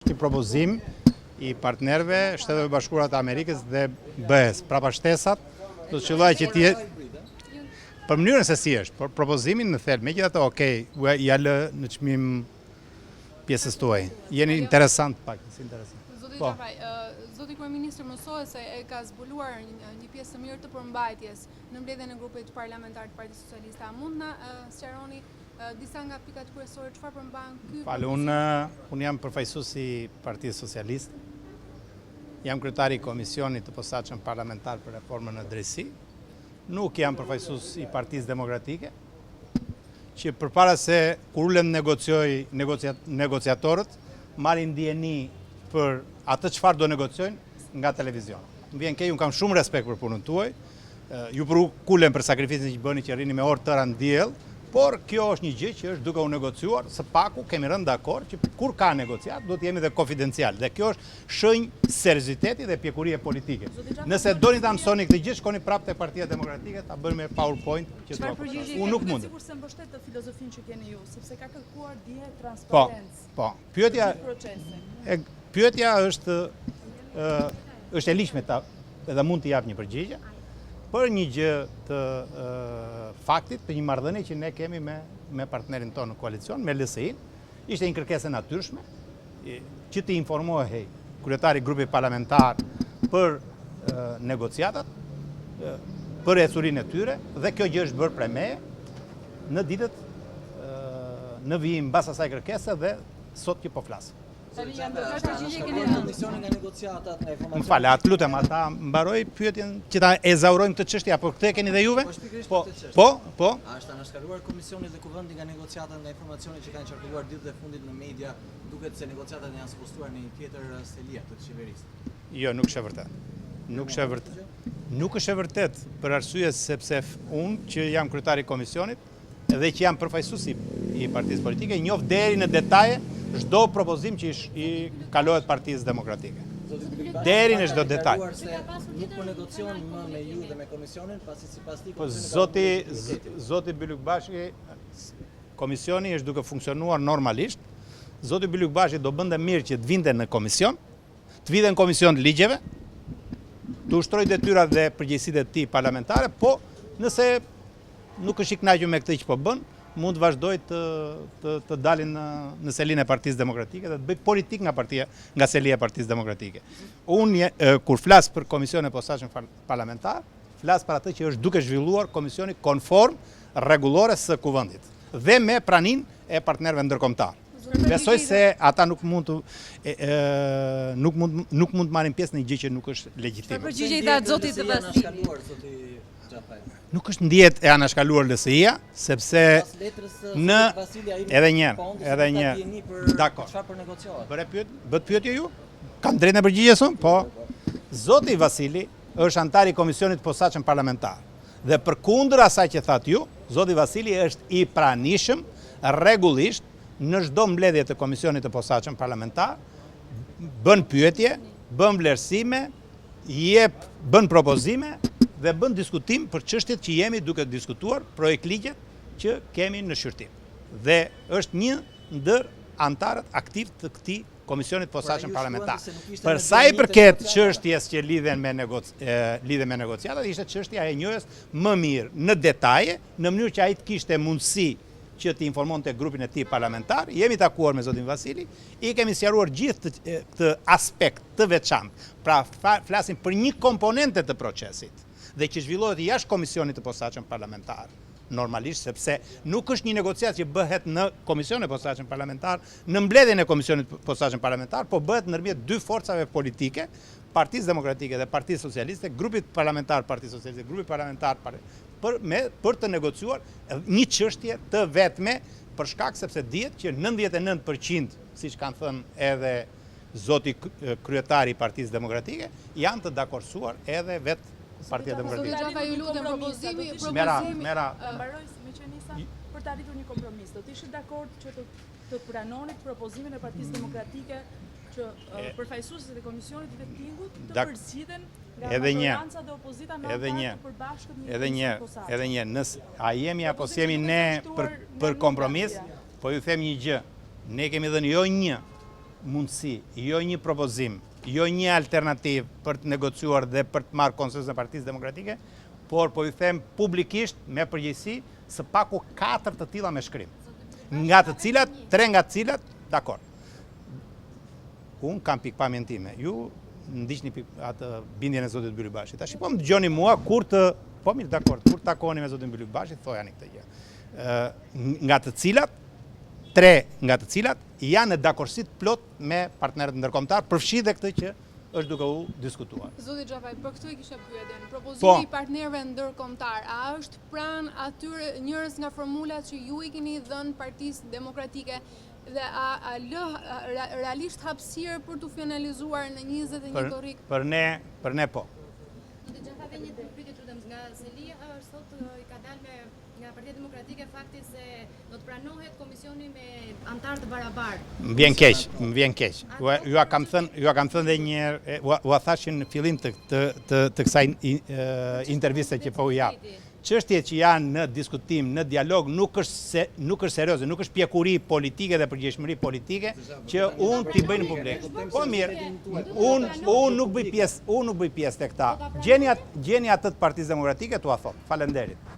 Është një propozim i partnerëve, Shteteve të Bashkuara të Amerikës dhe BE-s. Prapashtesat do të qëlloja që ti për mënyrën se si është, por propozimin në thelb, megjithatë, okay, ja lë në çmim pjesës tuaj. Jeni interesant pak, si interesant. Zoti Po. Xhafaj, ë, zoti kryeministër mësohet se e ka zbuluar një, një pjesë të mirë të përmbajtjes në mbledhjen e grupit parlamentar të Partisë Socialiste. A mund na ë, sqaroni ë, disa nga pikat kryesore çfarë përmban ky Fal, unë unë jam përfaqësues i Partisë Socialiste. Jam kryetari i Komisionit të Posaçëm Parlamentar për Reformën në Drejtësi. Nuk jam përfaqësues i Partisë Demokratike, që përpara se kur ulen negocioj negociat, negociatorët, marrin dijeni për atë çfarë do negociojnë nga televizion. Më vjen keq, unë kam shumë respekt për punën tuaj. Ju përkulem për sakrificën që bëni që rrini me orë tëra në diell, por kjo është një gjë që është duke u negociuar, së paku kemi rënë dakord që kur ka negociat duhet të jemi dhe konfidencial dhe kjo është shenjë serioziteti dhe pjekurie politike. Nëse doni ta mësoni këtë gjë, shkoni prapë te Partia Demokratike ta bëni me PowerPoint që Çfarë përgjigje Unë nuk mund. Sikur se mbështet të filozofinë që keni ju, sepse ka kërkuar dje Po, transparencë. po. Pyetja Procesin. E, pyetja është ë është e ligjshme ta edhe mund t'i jap një përgjigje për një gjë të ë, faktit, të një marrëdhënie që ne kemi me me partnerin tonë në koalicion, me LSI-n. Ishte një kërkesë e natyrshme e, që të informohej kryetari i grupit parlamentar për ë, negociatat, ë, për ecurinë e tyre dhe kjo gjë është bërë prej meje në ditët ë, në vijim mbas asaj kërkese dhe sot që po flas. Tani janë çfarë përgjigje keni dhënë? Komisioni nga negociatat, nga Më informacioni. fal, atë lutem, ata mbaroj pyetjen që ta ezaurojmë këtë çështje apo këtë e keni dhe juve? Po, është pikërisht Po, për këtë çështje. po, po. A është anashkaluar komisioni dhe kuvendi nga negociatat, nga informacioni që kanë qarkulluar ditët e fundit në media, duket se negociatat janë spostuar në një tjetër eh, seli atë të qeverisë. Jo, nuk është e vërtetë. Nuk është e vërtetë. Nuk është e vërtetë për arsye sepse f- unë që jam kryetari i komisionit dhe që jam përfaqësues i, i partisë politike, njoh deri në detaje çdo propozim që i, sh- i kalohet Partisë Demokratike. Zoti Bylykbashi Deri në ka çdo detaj. deklaruar se nuk po negocion më me ju dhe me komisionin, pasi sipas tij Po komisioni ka zoti humbur legitimitetin. z- zoti Bylykbashi komisioni është duke funksionuar normalisht. Zoti Bylykbashi do bënte mirë që të vinte në komision, të vinte në komision të ligjeve, të ushtroj detyrat dhe përgjegjësitë e tij parlamentare, po nëse nuk është i kënaqur me këtë që po bën, mund të vazhdoj të të, të dalin në në selinë e Partisë Demokratike dhe të bëj politikë nga partia nga selia e Partisë Demokratike. Unë je- e, kur flas për komisionin e posaçëm fal- parlamentar, flas për atë që është duke zhvilluar komisioni konform rregullores së kuvendit dhe me praninë e partnerëve ndërkombëtar. Besoj se ata nuk mund të e, e, nuk mund nuk mund të marrin pjesë në një gjë që nuk është legjitime. Çfarë përgjigje i dha zotit LSI Vasili? anashkaluar, zoti Xhafaj. Nuk është ndihet e anashkaluar LSI-a, sepse Pas letrës së në zotit Vasili ai nuk edhe një herë, po, unë edhe s'ka një herë. dijeni për Dakor. çfarë po negociohet. Bëre pyet, bët pyetje ju? Kam drejtën e përgjigjes unë? Po. Zoti Vasili është antar i Komisionit të Posaçëm Parlamentar. Dhe përkundër asaj që thatë ju, zoti Vasili është i pranishëm rregullisht në çdo mbledhje të Komisionit të Posaçëm Parlamentar, bën pyetje, bën vlerësime, jep, bën propozime dhe bën diskutim për çështjet që jemi duke diskutuar, projektligjet që kemi në shqyrtim. Dhe është një ndër antarët aktiv të këtij Komisionit Posaçëm Por ai ju Parlamentar. shkruante se nuk ishte Për në sa i dijeni të përket negociatave. çështjes që lidhen me negoci, e, lidhen me negociatat, ishte çështja e njohjes më mirë në detaje, në mënyrë që ai të kishte mundësi që të informonte grupin e tij parlamentar. Jemi takuar me zotin Vasili, i kemi sqaruar gjithë të, e, këtë aspekt të veçantë. Pra fa, flasim për një komponente të procesit dhe që zhvillohet jashtë Komisionit të Posaçëm Parlamentar normalisht sepse nuk është një negociat që bëhet në Komisionin e Posaçëm Parlamentar, në mbledhjen e Komisionit Posaçëm Parlamentar, po bëhet ndërmjet dy forcave politike, Partisë Demokratike dhe Partisë Socialiste, grupit parlamentar Partisë Socialiste, grupit parlamentar par, për me për të negociuar një çështje të vetme për shkak sepse dihet që 99% siç kanë thënë edhe zoti k- kryetari i Partisë Demokratike, janë të dakorsuar edhe vetë Partia Zoti Demokratike. Xhafaj, ju lutem, propozimi, Mera, propozimi. mera, Ta mbaroj me që nisa për të arritur një kompromis. Do të ishit dakord që të të pranonit propozimin e Partisë Demokratike që e, përfaqësuesit e Komisionit të Vettingut të Dak- përzgjidhen nga Edhe një. majoranca dhe opozita me Edhe antarë një. të përbashkët në Edhe një, komision posaçëm. edhe një, nëse a jemi apo Propozim s'jemi që duhet ne të për shtuar për nga kompromis, partia. po ju them një gjë. Ne kemi dhënë jo një. mundësi, jo një propozim, jo një alternativë për të negociuar dhe për të marrë konsensusin e Partisë Demokratike, por po ju them publikisht me përgjegjësi së paku 4 të tilla me shkrim. Nga të cilat, tre nga të cilat, dakord. Unë kam pikëpamjen time. Ju ndiqni atë bindjen e zotit Bylykbashi. Tash po më dëgjoni mua kur të po mirë dakord, kur takoheni me zotin Bylykbashi, thojani këtë gjë. Ë nga të cilat tre nga të cilat janë në dakordësi të plotë me partnerët ndërkombëtarë, përfshi dhe këtë që është duke u diskutuar. Zoti Xhafaj, për këtë e kisha pyetjen. Propozimi po. i partnerëve ndërkombëtarë, a është pranë atyre njërës nga formulat që ju i keni dhënë Partisë Demokratike dhe a, a lë realisht hapësirë për t'u finalizuar në 21 korrik? Për ne, për ne po. Zoti Xhafaj, një pyetje të lutem nga selia sot i ka dalë me Nga Partia Demokratike fakti se do të pranohet komisioni me anëtarë të barabartë. Më vjen keq, më vjen keq. Jua kam thënë, jua kam thënë edhe një herë, ua thashë në fillim të të të, të kësaj interviste që po u jap. Çështjet që janë në diskutim, në dialog, nuk është se nuk është serioze, nuk është pjekuri politike dhe përgjegjshmëri politike që unë t'i bëj në publik. Po mirë, unë unë nuk bëj pjesë, unë nuk bëj pjesë te këta. Gjeni gjeni atë të Partisë Demokratike t'ua thotë. Faleminderit.